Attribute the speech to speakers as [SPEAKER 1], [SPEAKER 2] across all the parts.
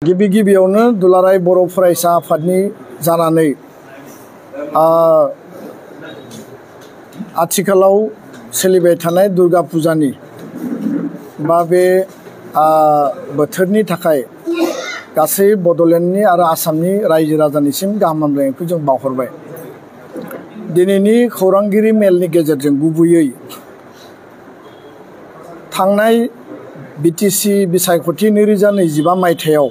[SPEAKER 1] गिबि गिबियावनो दुलाराय बर' फरायसा आफादनि जानानै आथिखालाव सोलिबाय थानाय दुर्गा फुजानि बा बे बोथोरनि थाखाय गासै बड'लेण्डनि आरो आसामनि रायजो राजानिसिम गाहाम हामलायनायखौ जों बावहरबाय। दिनैनि खौरांगिरि मेलनि गेजेरजों गुबैयै थांनाय बिटिसि बिसायख'थि 2025 मायथाइयाव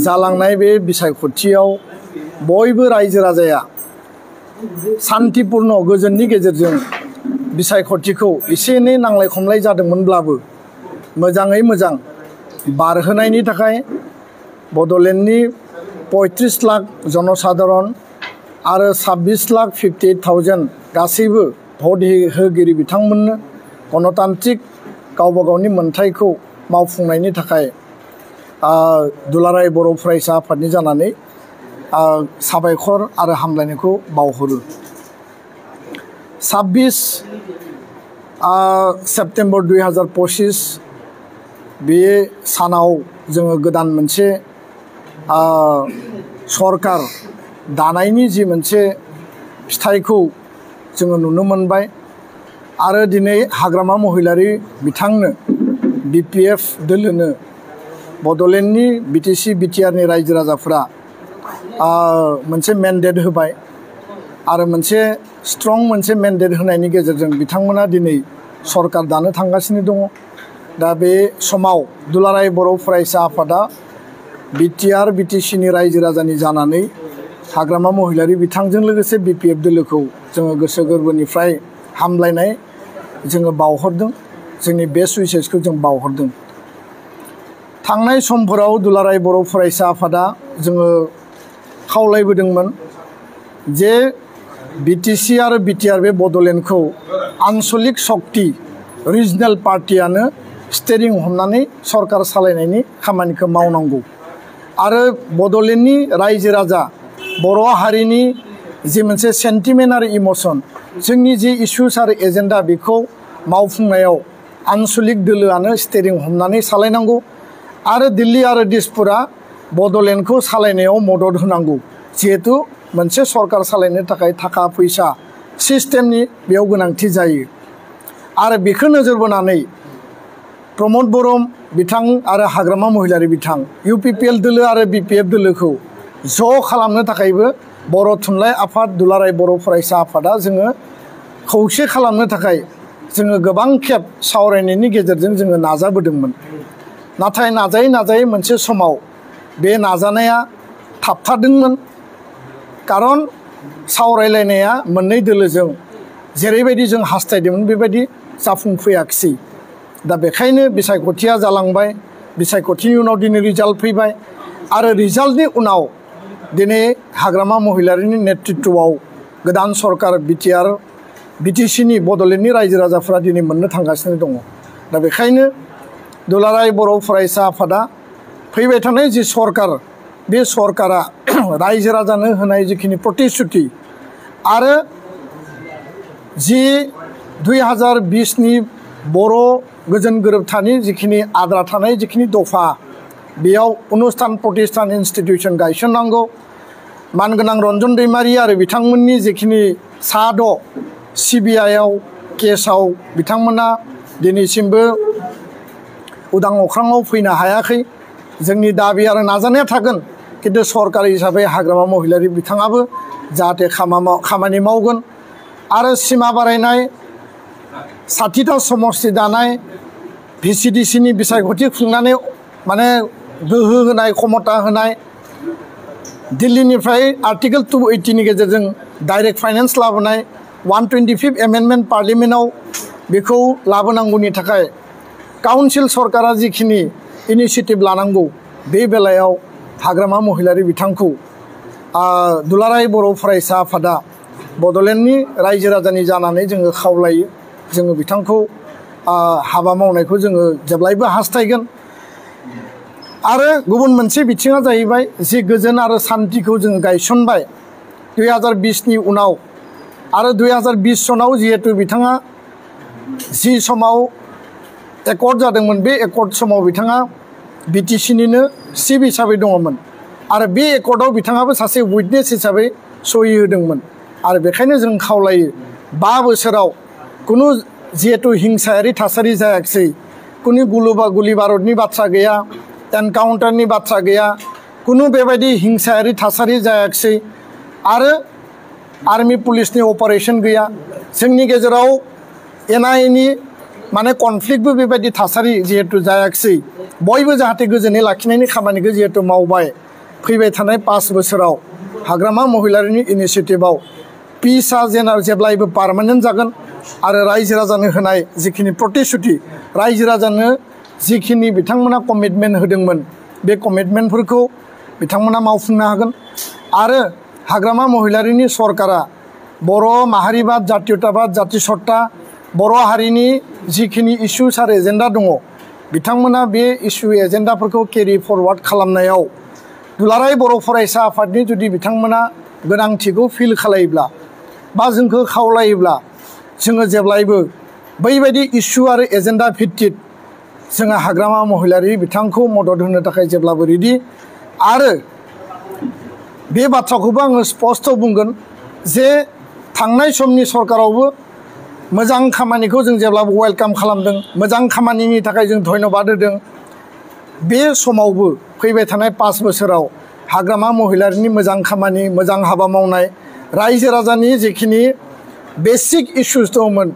[SPEAKER 1] जालांनाय बे बिसायख'थियाव बयबो रायजो राजाया शान्तिपूर्ण गोजोननि गेजेरजों बिसायख'थिखौ एसे एनै नांलाय खमलाय जादोंमोनब्लाबो मोजाङै मोजां बारहोनायनि थाखाय बड'लेण्डनि 35 लाख जनसाधारण आरो 26,58,000 गासैबो भट होगिरि बिथांमोननो गणतान्त्रिक गावबा गावनि मोन्थायखौ मावफुंनायनि थाखाय दुलाराय बर' फरायसा आफादनि जानानै साबायखर आरो हामलायनायखौ बावहरो। 26 सेप्तेम्बर 2025 बे सानाव जोङो गोदान मोनसे सरकार दानायनि जि मोनसे फिथाइखौ जोङो नुनो मोनबाय आरो दिनै हाग्रामा महिलारि बिथांनो BPF दोलोनो बड'लेण्डनि बिटिसि बिटिआरनि रायजो राजाफोरा मोनसे मेन्डेट होबाय आरो मोनसे स्ट्रं मोनसे मेन्डेट होनायनि गेजेरजों बिथांमोना दिनै सरकार दानो थांगासिनो दङ। दा बे समाव दुलाराय बर' फरायसा आफादा बिटिआर बिटिसिनि रायजो राजानि जानानै हाग्रामा महिलारि बिथांजों लोगोसे BPF दोलोखौ जोङो गोसो गोरबोनिफ्राय हामलायनाय जोङो बावहरदों, जोंनि बेस्ट उइसेसखौ जों बावहरदों। थांनाय समफोराव दुलाराय बर' फरायसा आफादा जोङो खावलायबोदोंमोन जे बिटिसि आरो बिटिआर बे बड'लेण्डखौ आन्सलिक शक्ति रिजनेल पार्टियानो स्टेरिं हमनानै सरकार सालायनायनि खामानिखौ मावनांगौ आरो बड'लेण्डनि रायजो राजा बर' हारिनि जि मोनसे सेन्टिमेन्ट आरो इमोसन जोंनि जि इस्युस आरो एजेन्डा बेखौ मावफुंनायाव आन्सलिक दोलोआनो स्टेरिं हमनानै सालायनांगौ आरो दिल्ली आरो दिसपुरा बड'लेण्डखौ सालायनायाव मदद होनांगौ। जिहेतु मोनसे सरकार सालायनो थाखाय थाखा फैसा सिस्टेमनि बेयाव गोनांथि जायो आरो बेखौ नोजोर बोनानै प्रमद बर' बिथां आरो हाग्रामा महिलारि बिथां UPPL दोलो आरो BPF दोलोखौ ज' खालामनो थाखायबो बर' थुनलाइ आफाद दुलाराय बर' फरायसा आफादा जोङो खौसे खालामनो थाखाय जोङो गोबां खेब सावरायनायनि गेजेरजों जोङो नाजाबोदोंमोन। नाथाय नाजायै नाजायै मोनसे समाव बे नाजानाया थाबथादोंमोन खारन सावरायलायनाया मोननै दोलोजों जेरैबायदि जों हास्थायदोंमोन बेबायदि जाफुंफैयाखिसै। दा बेखायनो बिसायख'थिया जालांबाय, बिसायख'थिनि उनाव दिनै रिजाल्ट फैबाय आरो रिजाल्टनि उनाव दिनै हाग्रामा महिलारिनि नेतृत्वआव गोदान सरकार बिटिआर बिटिसिनि बड'लेण्डनि रायजो राजाफ्रा दिनै मोननो थांगासिनो दङ। दा बेखायनो दुलाराय बर' फरायसा आफादा फैबाय थानाय जि सरकार बे सरकारा रायजो राजानो होनाय जिखिनि प्रतिश्रुति आरो जि 2020नि बर' गोजोन गोरोबथानि जिखिनि आद्रा थानाय जिखिनि दफा बेयाव अनुस्थान प्रतिष्ठान इन्स्टिटिउसन गायसननांगौ, मानगोनां रन्जन दैमारि आरो बिथांमोननि जिखिनि सा 6 CBIआव केसआव बिथांमोना दिनैसिमबो उदां अख्राङाव फैनो हायाखै। जोंनि दाबि आरो नाजानाया थागोन खिन्थु सरकार हिसाबै हाग्रामा महिलारि बिथाङाबो जाहाथे खामानि मावगोन आरो सिमा बारायनाय 60टा समस्ति दानाय VCDCनि बिसायख'थि खुंनानै माने गोहो होनाय क्षमता होनाय, दिल्लीनिफ्राय आर्टिकेल 280नि गेजेरजों डाइरेक्ट फाइनेन्स लाबोनाय, 125 एमेन्डमेन्ट पार्लियामेन्टआव बेखौ लाबोनांगौनि थाखाय काउन्सिल सरकारा जिखिनि इनिसियेटिभ लानांगौ बे बेलायाव हाग्रामा महिलारि बिथांखौ दुलाराय बर' फरायसा आफादा बड'लेण्डनि रायजो राजानि जानानै जोङो खावलायो, जोङो बिथांखौ हाबा मावनायखौ जोङो जेब्लायबो हास्थायगोन। आरो गुबुन मोनसे बिथिङा जाहैबाय जि गोजोन आरो सान्थिखौ जोङो गायसनबाय 2020नि उनाव आरो 2020 सनाव जिहेतु बिथाङा जि समाव एकर्ड जादोंमोन बे एकर्ड समाव बिथाङा बिटिसिनिनो चिफ हिसाबै दङमोन आरो बे एकर्डआव बिथाङाबो सासे उइटनेस हिसाबै सहि होदोंमोन आरो बेखायनो जों खावलायो 5 बोसोराव कुनु जिहेतु हिंसायारि थासारि जायाखिसै कुनु गुलि बारुदनि बाथ्रा गैया एनकाउन्टारनि बाथ्रा गैया कुनु बेबायदि हिंसायारि थासारि जायाखिसै आरो आर्मी पुलिसनि अपारेशन गैया जोंनि गेजेराव एनायनि माने कनफ्लिक्टबो बेबायदि थासारि जिहेतु जायाखिसै बयबो जाहाथे गोजोनै लाखिनायनि खामानिखौ जिहेतु मावबाय फैबाय थानाय 5 बोसोराव हाग्रामा महिलारिनि इनिशिएटिभआव पिसआ जेब्लायबो पार्मानेन्ट जागोन आरो रायजो राजानो होनाय जिखिनि प्रतिश्रुति रायजो राजानो जिखिनि बिथांमोना कमिटमेन्ट होदोंमोन बे कमिटमेन्टफोरखौ बिथांमोना मावफुंनो हागोन आरो हाग्रामा महिलारिनि सरकारा बर' माहारिबाद जातीयताबाद जातिसत्ता बर' हारिनि जिखिनि इस्युस आरो एजेन्डा दङ बिथांमोना बे इस्यु एजेन्डाफोरखौ केरि फरवार्ड खालामनायाव दुलाराय बर' फरायसा आफादनि जुदि बिथांमोना गोनांथिखौ फिल खालायोब्ला बा जोंखौ खावलायोब्ला जोङो जेब्लायबो बैबायदि इस्यु आरो एजेन्डा भित्तिक जोङो हाग्रामा महिलारि बिथांखौ मदद होनो थाखाय जेब्लाबो रेडि आरो बे बाथ्राखौबो आङो स्पष्ट बुंगोन जे थांनाय समनि सरकारावबो मोजां खामानिखौ जों जेब्लाबो वेलकाम खालामदों मोजां खामानिनि थाखाय जों धन्यबाद होदों बे समावबो फैबाय थानाय 5 बोसोराव हाग्रामा महिलारिनि मोजां खामानि मोजां हाबा मावनाय रायजो राजानि जिखिनि बेसिक इस्युस दंमोन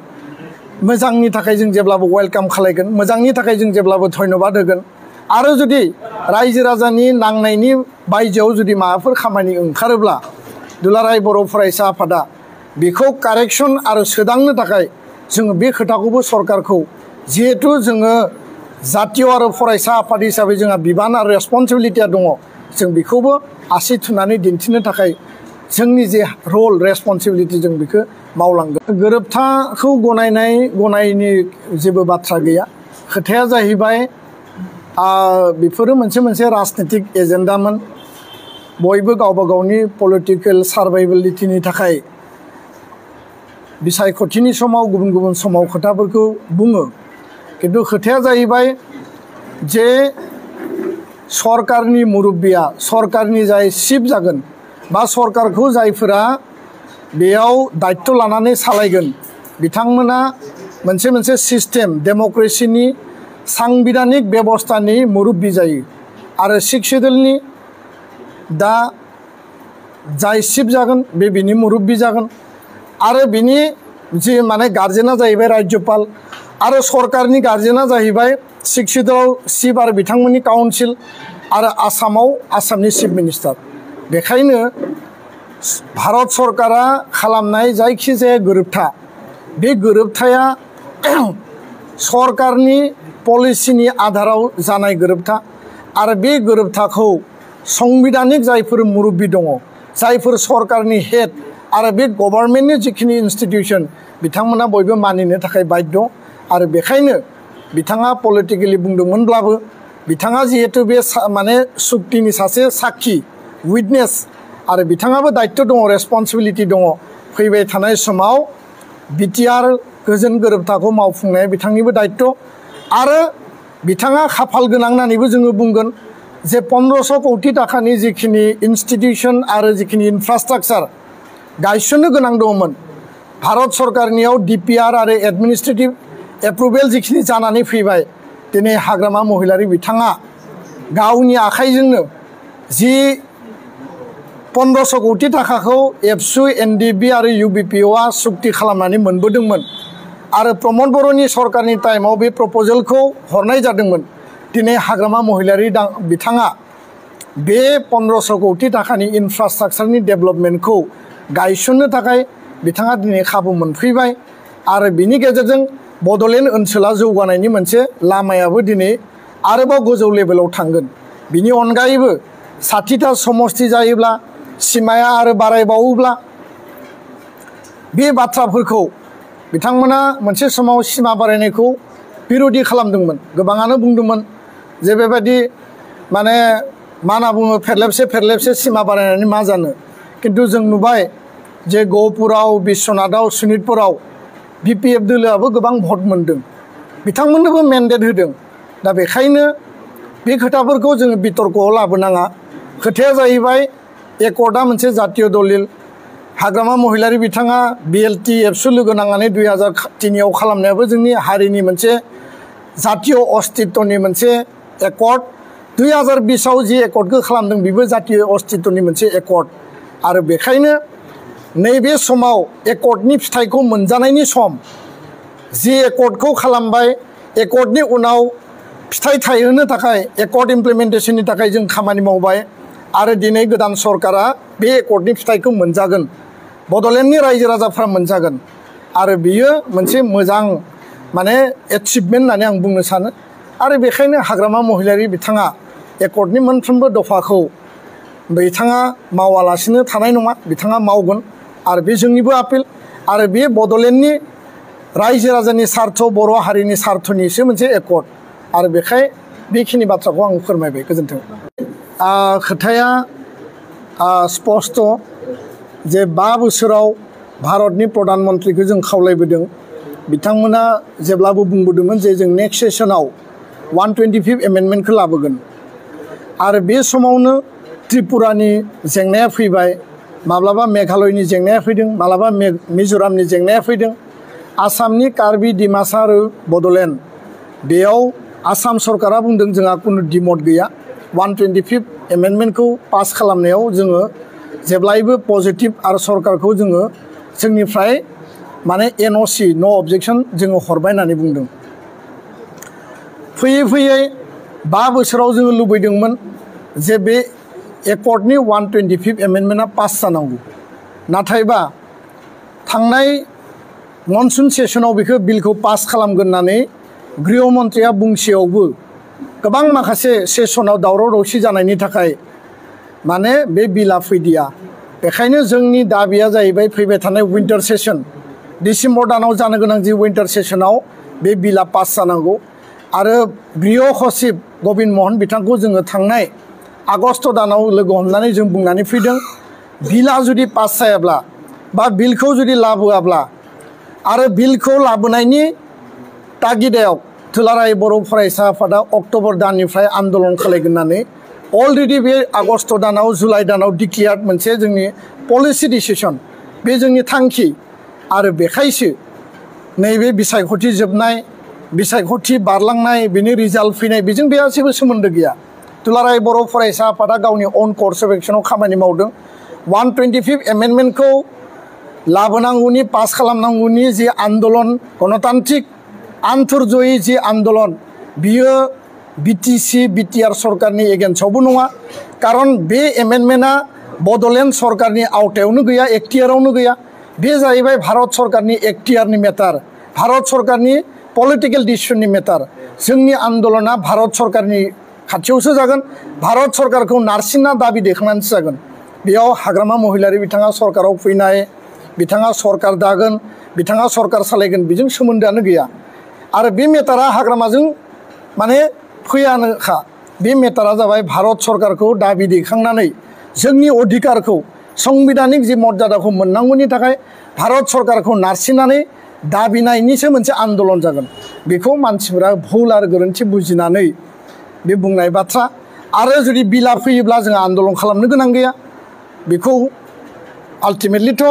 [SPEAKER 1] मोजांनि थाखाय जों जेब्लाबो वेलकाम खालायगोन मोजांनि थाखाय जों जेब्लाबो धन्यबाद होगोन आरो जुदि रायजो राजानि नांनायनि बायजोआव जुदि माबाफोर खामानि ओंखारोब्ला दुलाराय बर' फरायसा आफादा बेखौ कारेक्सन आरो सोदांनो थाखाय जोङो बे खोथाखौबो सरकारखौ जिहेतु जोङो जातीय आरो फरायसा आफाद हिसाबै जोंहा बिबान आरो रेसपन्सिबिलिटिया दङ जों बेखौबो आसि थुनानै दिन्थिनो थाखाय जोंनि जे रल रेसपन्सिबिलिटि जों बेखौ मावलांगोन गोरोबथाखौ गनायनि जेबो बाथ्रा गैया खोथाया जाहैबाय बेफोरो मोनसे राजनीतिक एजेन्डामोन बयबो गावबा गावनि पलिटिकेल सार्भाइभेलिटिनि थाखाय बिसायख'थिनि समाव गुबुन समाव खोथाफोरखौ बुङो किन्तु खोथाया जाहैबाय जे सरकारनि मुरब्बिया सरकारनि जाय चिफ जागोन बा सरकारखौ जायफोरा बेयाव दायित्व लानानै सालायगोन बिथांमोना मोनसे सिस्टेम डेम'क्रेसिनि सांबिधानिक बेबस्थानि मुरब्बि जायो आरो सिख शेड्युलनि दा जाय चिफ जागोन बिनि मुरब्बि जागोन आरो बिनि जि माने गार्जेना जाहैबाय राज्यपाल आरो सरकारनि गार्जेना जाहैबाय सिख शेड्युलाव चिफ आरो बिथांमोननि काउन्सिल आरो आसामाव आसामनि चिफ मिनिस्टार बेखायनो भारत सरकारा खालामनाय जायखिजाया गोरोबथा बे गोरोबथाया सरकारनि पलिसिनि आधाराव जानाय गोरोबथा आरो बे गोरोबथाखौ संबिधानिक जायफोर मुरब्बि दङ जायफोर सरकारनि हेड आरो बे गभर्नमेन्टनि जिखिनि इन्स्टिटिउसन बिथांमोना बयबो मानिनो थाखाय बाध्य आरो बेखायनो बिथाङा पलिटिकेलि बुंदोंमोनब्लाबो बिथाङा जिहेतु बे माने सुक्तिनि सासे साखि उइटनेस आरो बिथाङाबो दायित्व दङ रेसपन्सिबिलिटि दङ फैबाय थानाय समाव बिटिआर गोजोन गोरोबथाखौ मावफुंनाया बिथांनिबो दायित्व आरो बिथाङा खाफाल गोनां होननानैबो जोङो बुंगोन जे 1500 कौटि थाखानि जिखिनि इन्स्टिटिउसन आरो जिखिनि इनफ्रास्ट्राक्चार गायसननो गोनां दंमोन भारत सरकारनियाव डिपिआर आरो एडमिनिस्ट्रेटिभ एप्रुभेल जिखिनि जानानै फैबाय दिनै हाग्रामा महिलारि बिथाङा गावनि आखाइजोंनो जि 1500 कौटि थाखाखौ एबसु एनडिबि आरो इउबिपिअआ सुक्ति खालामनानै मोनबोदोंमोन आरो प्रमद बर'नि सरकारनि टाइमाव बे प्रप'जेलखौ हरनाय जादोंमोन दिनै हाग्रामा महिलारि बिथाङा बे 1500 कौटि थाखानि इनफ्रास्ट्राक्चारनि डेभेलपमेन्टखौ गायसननो थाखाय बिथाङा दिनै खाबु मोनफैबाय आरो बिनि गेजेरजों बड'लेण्ड ओनसोला जौगानायनि मोनसे लामायाबो दिनै आरोबाव गोजौ लेभेलाव थांगोन बिनि अनगायैबो 60टा समष्टि जायोब्ला सिमाया आरो बारायबावोब्ला बे बाथ्राफोरखौ बिथांमोना मोनसे समाव सिमा बारायनायखौ बिरोधि खालामदोंमोन गोबाङानो बुंदोंमोन जे बेबायदि माने मा होनना बुङो फेरलेबसे सिमा बारायनानै मा जानो किन्तु जों नुबाय जे गहपुराव बिश्वनाथाव शोणितपुराव बिपिएफ दोलोआबो गोबां भट मोनदों बिथांमोननोबो मेन्डेट होदों दा बेखायनो बे खोथाफोरखौ जोङो बितर्कआव लाबोनाङा खोथाया जाहैबाय एकर्डआ मोनसे जातीय दलिल हाग्रामा महिलारी बिथाङा BLT एबसु लोगो नांनानै 2003 खालामनायाबो जोंनि हारिनि मोनसे जातीय अस्तित्वनि मोनसे एकर्ड 2020 जि एकर्डखौ खालामदों बेबो जातीय अस्तित्वनि मोनसे एकर्ड आरो बेखायनो नैबे समाव एकर्डनि फिथाइखौ मोनजानायनि सम जि एकर्डखौ खालामबाय एकर्डनि उनाव फिथाइ थायहोनो थाखाय एकर्ड इमप्लिमेन्टेसननि थाखाय जों खामानि मावबाय आरो दिनै गोदान सरकारा बे एकर्डनि फिथाइखौ मोनजागोन बड'लेण्डनि रायजो राजाफ्रा मोनजागोन आरो बियो मोनसे मोजां माने एचिभमेन्ट होननानै आं बुंनो सानो आरो बेखायनो हाग्रामा महिलारी बिथाङा एकर्डनि मोनफ्रोमबो दफाखौ बिथाङा मावालासिनो थानाय नङा बिथाङा मावगोन आरो बे जोंनिबो आपिल आरो बे बड'लेण्डनि रायजो राजानि सार्थ बर' हारिनि सार्थनिसो मोनसे एकर्ड आरो बेखाय बेखिनि बाथ्राखौ आं फोरमायबाय गोजोन्थों खोथाया स्पष्ट जे 5 बोसोराव भारतनि प्रधान मन्त्रीखौ जों खावलायबोदों बिथांमोना जेब्लाबो बुंबोदोंमोन जे जों नेक्स्ट सेसनाव 125 एमेन्डमेन्टखौ लाबोगोन आरो बे समावनो त्रिपुरानि जेंनाया फैबाय माब्लाबा मेघालयनि जेंनाया फैदों माब्लाबा मिज'रामनि जेंनाया फैदों आसामनि कार्बि डिमासा आरो बड'लेण्ड बेयाव आसाम सरकारा बुंदों जोंहा कुनु डिमट गैया 125 एमेन्डमेन्टखौ पास खालामनायाव जोङो जेब्लायबो पजिटिभ आरो सरकारखौ जोङो जोंनिफ्राय माने NOC नो अबजेक्शन जोङो हरबाय होननानै बुंदों फैयै फैयै 5 बोसोराव जोङो लुबैदोंमोन जे बे एकर्डनि 125 एमेन्डमेन्टआ पास जानांगौ नाथायबा थांनाय मनसुन सेसनाव बेखौ बिलखौ पास खालामगोन होननानै गृह मन्थ्रिया बुंसेयावबो गोबां माखासे सेसनाव दावराव दावसि जानायनि थाखाय माने बे बिला फैदिया बेखायनो जोंनि दाबिया जाहैबाय फैबाय थानाय विन्टार सेसन डिसेम्बर दानाव जानो गोनां जि विन्टार सेसनाव बे बिला पास जानांगौ आरो गृह सचिब गबिन्द महन बिथांखौ जोङो थांनाय आगस्ट दानाव लोगो हमनानै जों बुंनानै फैदों बिला जुदि पास जायाब्ला बा बिलखौ जुदि लाबोआब्ला आरो बिलखौ लाबोनायनि तागिदायाव दुलाराय बर' फरायसा आफादा अक्ट'बर दाननिफ्राय आन्दलन खालामगोन होननानै अलरेडि बे आगस्ट दानाव जुलाइ दानाव डिक्लेयार्ड मोनसे जोंनि पलिसि डिसिसन बे जोंनि थांखि आरो बेखायसो नैबे बिसायख'थि जोबनाय बिसायख'थि बारलांनाय बिनि रिजाल्ट फैनाय बेजों बेहा जेबो सोमोन्दो गैया दुलाराय बर' फरायसा आफादा गावनि अन कर्स अफ एक्सनाव खामानि मावदों 125 एमेन्डमेन्टखौ लाबोनांगौनि पास खालामनांगौनि जि आन्दलन गणतान्त्रिक आन्तर्जयी जि आन्दलन बियो BTC BTR सरकारनि एगेन्स्टआवबो नङा कारन बे एमेन्डमेन्टआ बड'लेण्ड सरकारनि आवथायावनो गैया एक्टियारावनो गैया बे जाहैबाय भारत सरकारनि एक्टियारनि मेटार भारत सरकारनि पलिटिकेल डिसिसननि मेटार जोंनि आन्दलना भारत सरकारनि खाथियावसो जागोन भारत सरकारखौ नारसिनना दाबि दैखांनानैसो जागोन बेयाव हाग्रामा महिलारी बिथाङा सरकाराव फैनाय बिथाङा सरकार दागोन बिथाङा सरकार सालायगोन बेजों सोमोन्दोआनो गैया आरो बे मेटारा हाग्रामाजों माने फैयानोखा बे मेटारा जाबाय भारत सरकारखौ दाबि दैखांनानै जोंनि अधिकारखौ संबिधानिक जि मर्यादाखौ मोननांगौनि थाखाय भारत सरकारखौ नारसिननानै दाबिनायनिसो मोनसे आन्दलन जागोन बेखौ मानसिफोरा भुल आरो गोरोन्थि बुजिनानै बे बुंनाय बाथ्रा आरो जुदि बिला फैयोब्ला जों आन्दलन खालामनो गोनां गैया बेखौ आल्टिमेटलिथ'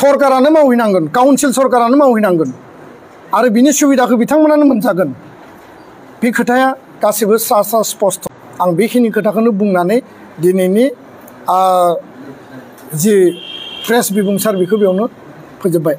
[SPEAKER 1] सरकारानो मावहैनांगोन काउन्सिल सरकारानो मावहैनांगोन आरो बिनि सुबिदाखौ बिथांमोनानो मोनजागोन बे खोथाया गासिबो स्रा स्रा स्पष्ट आं बेखिनि खोथाखौनो बुंनानै दिनैनि जि प्रेस बिबुंसार बेखौ बेयावनो फोजोबबाय